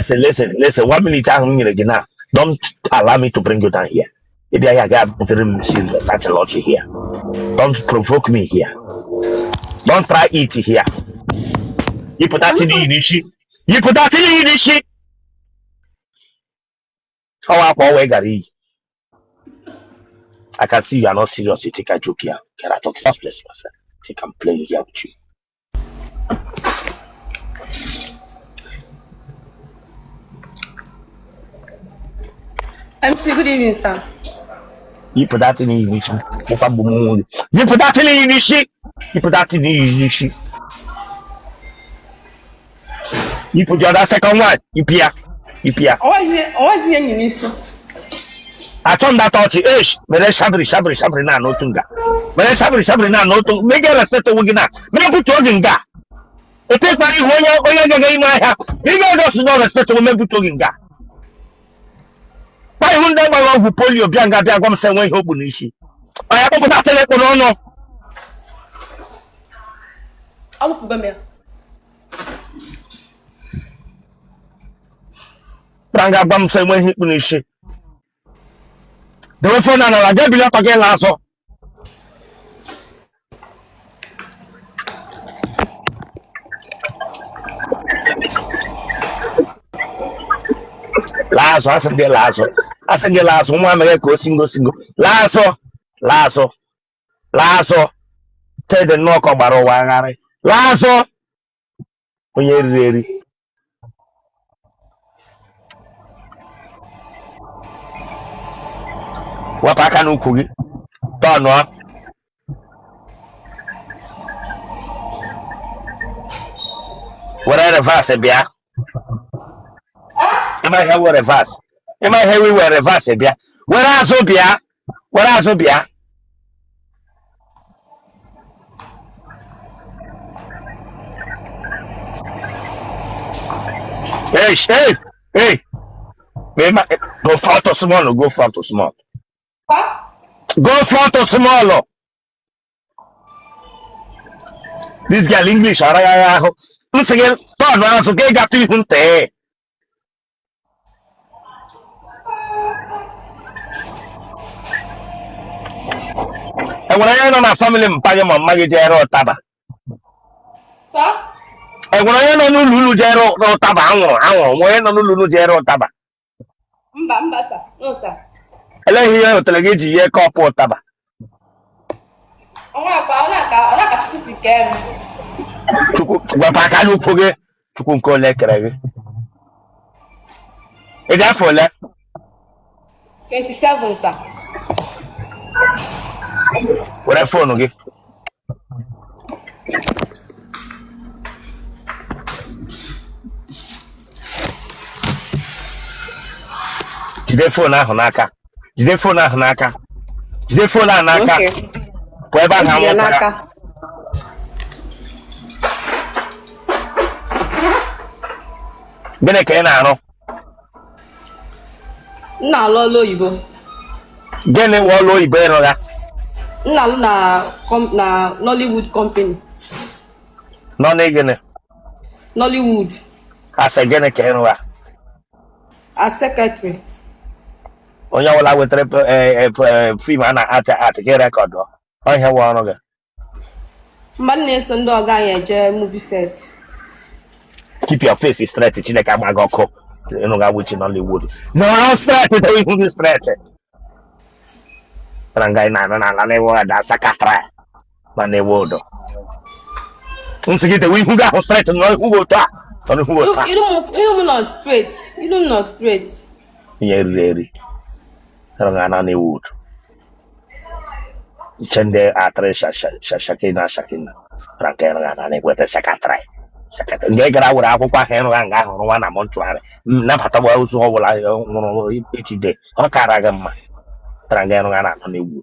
Listen, listen, listen. 1 minute ahụ m nyere gị na, don't allow me to bring you down here. Ị bịa ya ga butere m serious achịlọchị here. Don't provoke me here. Don't try it here. Yipụta tili n'isi. Yipụta tili n'isi. Ọwa akwa ọwa ị gara iyi. I can see you are not serious. You think I joke here. Get out of this place, myself. Think I'm playing here with you. MC, good evening, sir. Yipụta tili n'isi. Mụkwa bụ mụ nwere. Yipụta tili n'isi. Yipụta tili n'isi. Yipụ the other second one. Yipụ ya. Yipụ ya. Ọwazi ihe nyere isi. Achọ m data ọchị. Esh, mere shabiri shabiri shabiri na n'otu nga. Mere shabiri shabiri na n'otu. Mege respect onwe gị na. Mere butuo gị nga. Etekpara ihu onye onye gaga ime ahịa. Ị ga-edosi na respect onwe butuo gị nga. Kpa ihu ndị gbara ọgwụ polio bịa nga bịa gwa m sị enwe ihe okpu n'isi. Ọ ya kpọpụta telekpụ n'ọnụ. Awụpụgo m ya. Kpara nga gwa m sị enwe ihe ikpu n'isi. Dewe phone na n'ala, gaa bili ọtọ gị laa azụ. Laa azụ, asị gị laa azụ. Asị gị laa azụ, nwa mere ka o singo singo. Laa azụ, laa azụ, laa azụ. Tede nnọọ ka ọ gbara ụwa agharị. Laa azụ, onye riri eri. Wepụ aka n'ukwu gị, tọnụọ. Were reverse bịa. Ịma ihe were reverse, ịma ihe wi were reverse bịa. Were azụ bịa, were azụ bịa. Hey, hey, hey. Go front to small, go front to small. Go front to small. This girl English ara ya ahụ. M sị gị tọọnụ azụ ka ị gatụ ihu ntee. Enwere onye nọ na family mpa gị ma mma gị jere ụtaba? Enwere onye nọ n'ụlọ unu jere ụtaba anwụrụ anwụrụ? Nwe onye nọ n'ụlọ unu jere ụtaba? Mba, mba, sir. No, sir. Elee ihe otere gị ji yie kọpụ ụtaba? Ọnwa akpa, ọ na-aka, ọ na-aka Chukwu si kee m. Chukwu, wepụ aka n'ukwu gị. Chukwu nke ole kere gị? Ị dị afọ ole? 27, sir. Were phone gị. Jide phone ahụ n'aka, jide phone ahụ n'aka, jide phone ahụ n'aka. Okay. Pụọ ebe ahụ. Ejiri ya anwụ tara. N'aka. Gịnị ka ị na-arụ? M na-alụ ọlụ oyibo. Gịnị wụ ọlụ oyibo ị rụga? M na-alụ na na Nollywood company. Nọ na gịnị? Nollywood. Asị gịnị ka ị rụga? As secretary. Onye ọbụla wetara film a na-atị atị gị record ọ ihe wụ ọrụ gị? Mba, m na-eso ndị ọga anyị eje movie set. Keep your face straight. Chineke agba gị ọkụ. Ịnụ ga wuchi Nollywood nọrọ straight, dewe ihu gị straight. Tara nga ị na-anọ n'ala na-ewe ada secretary ma na-ewe ụdọ m sị gị dewe ihu gị ahụ straight, nọrọ ihu gị otu a, nọrọ ihu gị otu a. Iru m nọ straight. Iru m nọ straight. Ihe riri eri tara nga na na-ewe ụdọ iche ndị atịrị shakina shakina tara nke ịrụga na na-egweta secretary secretary nke gara were akwụkwọ ahụ ịrụga nga ahụ rụwa na mortuary nabatagba ozu ọbụla nwụrụ ejide ọ kara gị mma tara nga ịrụga na anọ na-egwu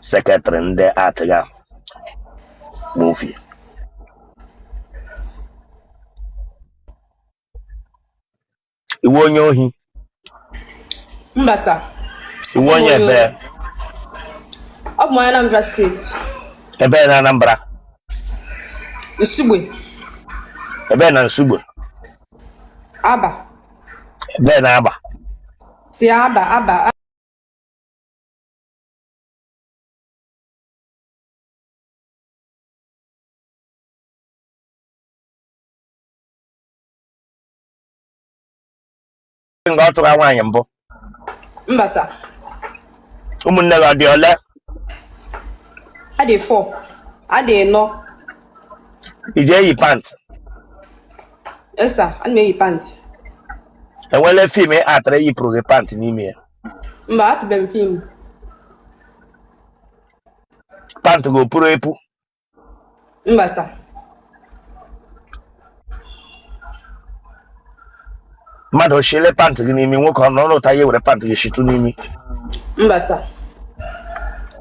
secretary ndị atịga movie. Ị wụ onye ohi? Mba, sir. Ị wụ onye ebe? Abụ m onye Anambra State. Ebe na Anambra? Nsugbe. Ebe na Nsugbe? Aba. Ebe na Aba? Si Aba, Aba. Nga ọ tụga nwaanyị mbụ? Mba sir. Ụmụnne gị ọ dị ole? Ha dị 4. Ha dị 4. I ji eyi pant? Yes sir, ana m eyi pant. Enwele film ị atara eyipụrụ gị pant n'ime ya? Mba, atụbeghị m film. Pant gị o puru epu? Mba sir. Mmadụ oshile pant gị n'imi? Nwoke ọ nọ n'ụta ya were pant gị shitụ n'imi? Mba sir.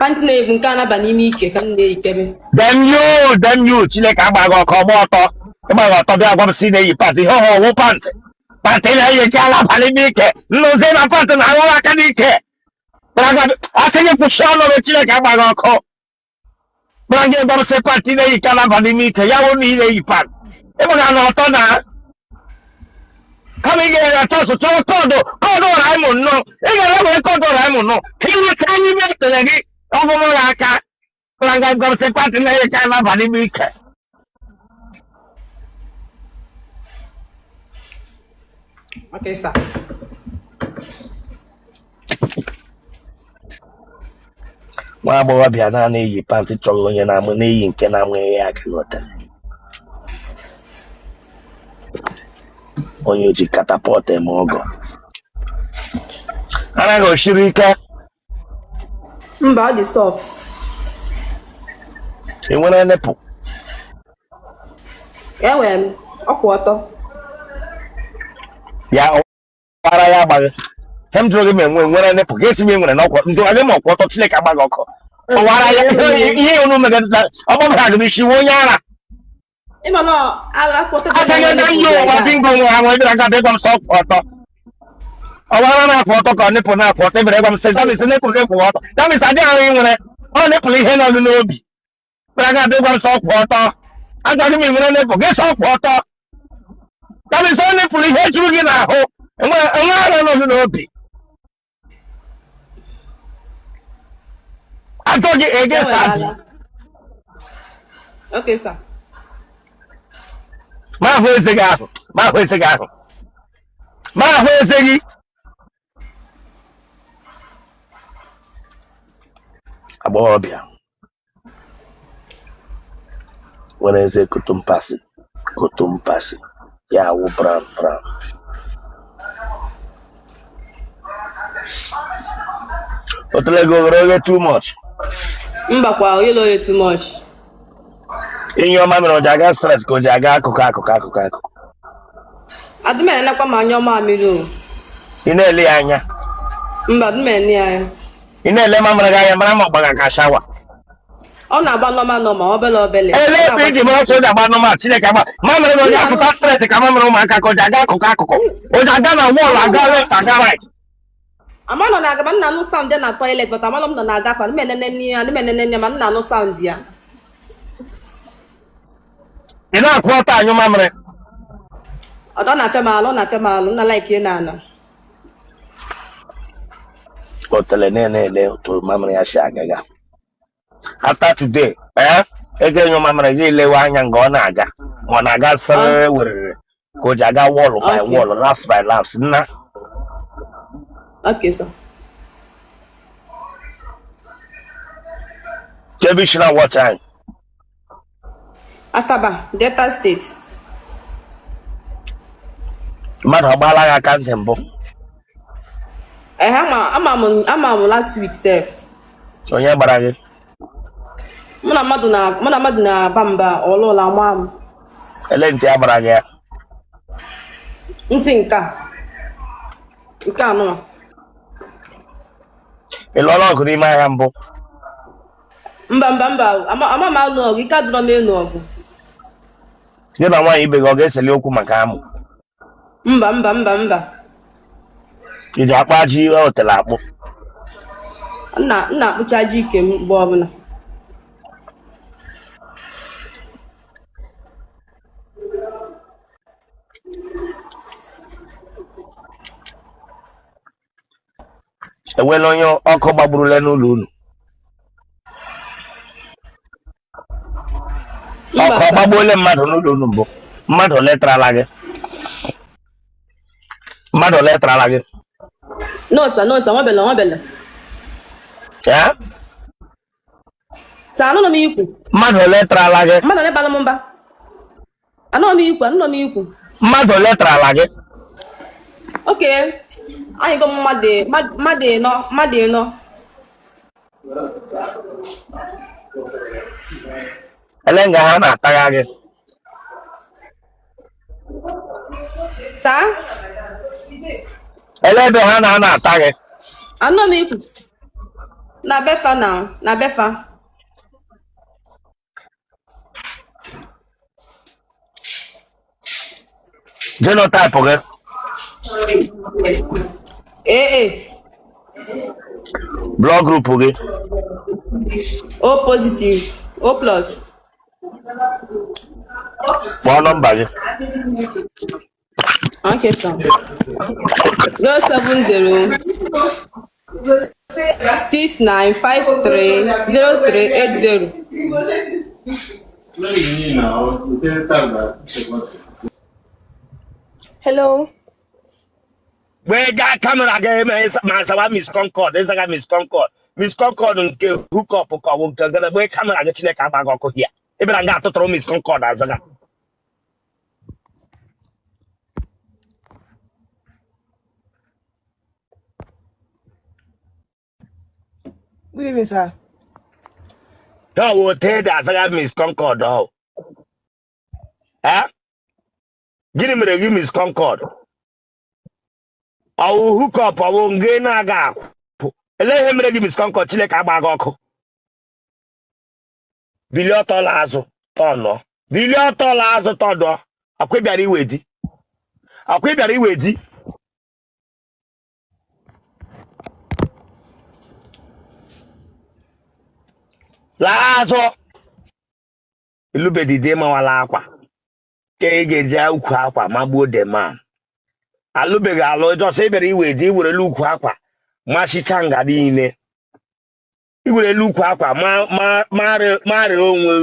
Pant na-ebu nke a na-aba n'ime ike ka m na-eyikebe. Damn you, damn you! Chineke agba gị ọkụ. Ọgba ọtọ, ịgba gị ọtọ, bịa gwa m sị na-eyi pant. Ihe ọhụrụ wụ pant, pant na-eyi nke ala abalị n'ike nnụzi na pant na-aghọrọ aka n'ike. Asị gị kwụsị ọnụ gị. Chineke agba gị ọkụ. Kpara gị gwa m sị pant na-eyi ka na-aba n'ime ike ya wụ na ị na-eyi pant. Ịgba na ọtọ na kama ị ga-ere atọ ọsọ chọọ kọdụ kọdụ ọra ịmụ nnọọ ị ga ewere kọdụ ọra ịmụ nnọọ ka ị nweta n'ime tere gị ọgụmụ aka. Kpara gị gwa m sị pant na-eyi ka na-aba n'ime ike. Okay, sir. Nwa agbọghọbịa naanị eyi pant chọrọ onye na-amụ na-eyi nke na-amụghị ya aka n'otele, onye ji catapult eme ọgọ anaghị osiri ike. Mba, ọ dị soft. Ị nwere nipple? Enwere m, ọ kwụ ọtọ. Ya ọwara ya agbaghị he m jụrụ gị ma enwe nwere nipple, ga-esi m enwere n'ọkwa m jụrụ gị ma ọkwụ ọtọ. Chineke agbaghị ọkụ ọwara ya ihe unu megara ọgbabara gị n'isi nwe onye ara. Ịma na ala kwụ ọtọ. Asaghị na ndị ụwa bingo nwe ha nwere bịara gaba ịgwa m sọ ọkwụ ọtọ. Ọwara na-akwụ ọtọ ka ọ nipple na-akwụ ọtọ. Ebere gwa m sị that means nipple gị kwụ ọtọ. That means adịghị ahụ ị nwere ọ nipple ihe nọ gị n'obi. Bịara gaba ịgwa m sọ ọkwụ ọtọ. Agaghị m nwere nipple gị sọ ọkwụ ọtọ. That means ọ nipple ihe juru gị n'ahụ enwe enwe ara nọ gị n'obi. Atọ gị ege Enwere sabi. ala. Okay, sir. Ma ahụ eze gị ahụ, ma ahụ eze gị ahụ, ma ahụ eze gị. Agbọghọbịa nwere eze kotompasi kotompasi ya awụ brown brown. Otele gị oghere oghe too much? Mbakwa, oyelo oye too much. Inye ọma mere o ji aga straight ka o ji aga akụkụ akụkụ akụkụ akụkụ? Adị m enekwa m anya ọma mmiri o. Ị na-ele ya anya? Mba, adị m ene ya anya. Ị na-ele mamịrị gị anya mara ma ọ gbaga ka shower? Ọ na-agba normal normal, obele obele. Ele ebe iji mara sọ o ji agba normal. Chineke agba mamịrị gị o ji apụta straight ka mamịrị ụmụaka ka o ji aga akụkụ akụkụ, o ji aga na wall, aga left, aga right? Ama nọ na-aga ma nna anụ sound ya na toilet, but amalọ m nọ na-aga kwa. Adị m enene ya, adị m enene ya, ma nna anụ sound ya. Ị na-akwụ ọtọ anyụ mamịrị? Ọ na-afịa m alụ, ọ na-afịa m alụ, nna like na ana. Otele na-ele otu mamịrị ya si agaga. After today, eh, ego enyo mamịrị gị lewe anya nga ọ na-aga, ma ọ na-aga sịrịrị werere ka o ji aga wall by wall, laps by laps, nna. Okay, sir. Kebe isi na watch anyị? Asaba, Delta State. Mmadụ ọ gbaala gị aka ntị mbụ? Eh, ama m last week sef. Onye gbara gị? Mụ na mmadụ na-aba mba ọlụla nwa m. Ele ntị a gbara gị ya? Ntị nke a, nke anụma. Ị lụọla ọgụ n'ime ahịa mbụ? Mba, mba, mba, ama m alụ ọgụ, ike adịrọ m ịlụ ọgụ. Gị na nwaanyị ibe gị ọ ga-eseli okwu maka amụ? Mba, mba, mba, mba. Iji akpụ ajị otele akpụ? Nna akpụcha ji ike m mgbe ọbụla. Enwela onye ọkụ gbagburula n'ụlọ unu? Mba Ọkụ sir. gbagbuole mmadụ n'ụlọ unu mbụ? Mmadụ ole tarala gị? Mmadụ ole tarala gị? No sir, no sir, nwebele nwebele. Ya? Sir, anụnụ m ikwu. Mmadụ ole tarala gị? Mmadụ ole bara m mba? Anụnụ m ikwu, anụnụ m ikwu. Mmadụ ole tarala gị? Okay. Anyị go mmadụ mmadụ ịnọ, mmadụ ịnọ. Ele nga ha na-atagha gị? Sir? Ele ebe ha na-ata gị? Anụnụ m ikwu. Na befa na, na befa. Genotype gị? AA. Blood group gị? O positive. O plus. Kpọọ nọmba gị. Okay, sir. 070 6953 0380. Hello. Wee gaa kamera ga-eme ma zawa Miss Concord, ịzaga Miss Concord, Miss Concord nke hookup ka ọ bụ nke gara. Gbee kamera gị, Chineke agba gị ọkụ hia. Ị bịara nga atụtụrụ Miss Concord azaga. Good evening, sir. Ya wụ otu ede azaga Miss Concord ọ. Eh? Gịnị mere gị Miss Concord? Ọwụ hookup ọwụ nga na-aga akwụ. Elee ihe mere gị Miss Concord? Chineke agba gị ọkụ. Bilie ọtọ la azụ tọnụọ. Bilie ọtọ la azụ tọdụọ. Akwa ị bịara iwe di. Akwa ị bịara iwe di. Laa azụ. Ilubedi di mawala akwa. Ka ị ga-eji ukwu akwa magbuo the man. Alụbeghị alụ just ị bịara iwe di, iwerela ukwu akwa machicha nga niile. Iwerela ukwu akwa marị onwe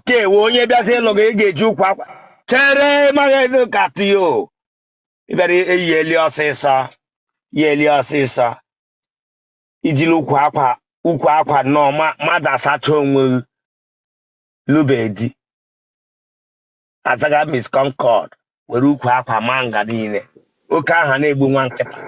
ka ewe onye bịazi ịlụ gị, ị ga-eji ukwu akwa chere maghị ka tio. Ị bịara eyi eli ọsịsọ, ya eli ọsịsọ. Ijili ukwu akwa nnọọ mmadụ asacha onwe gị. Lubedi azaga Miss Concord were ukwu akwa maa nga niile. Oke aha na-egbu nwa nkịta.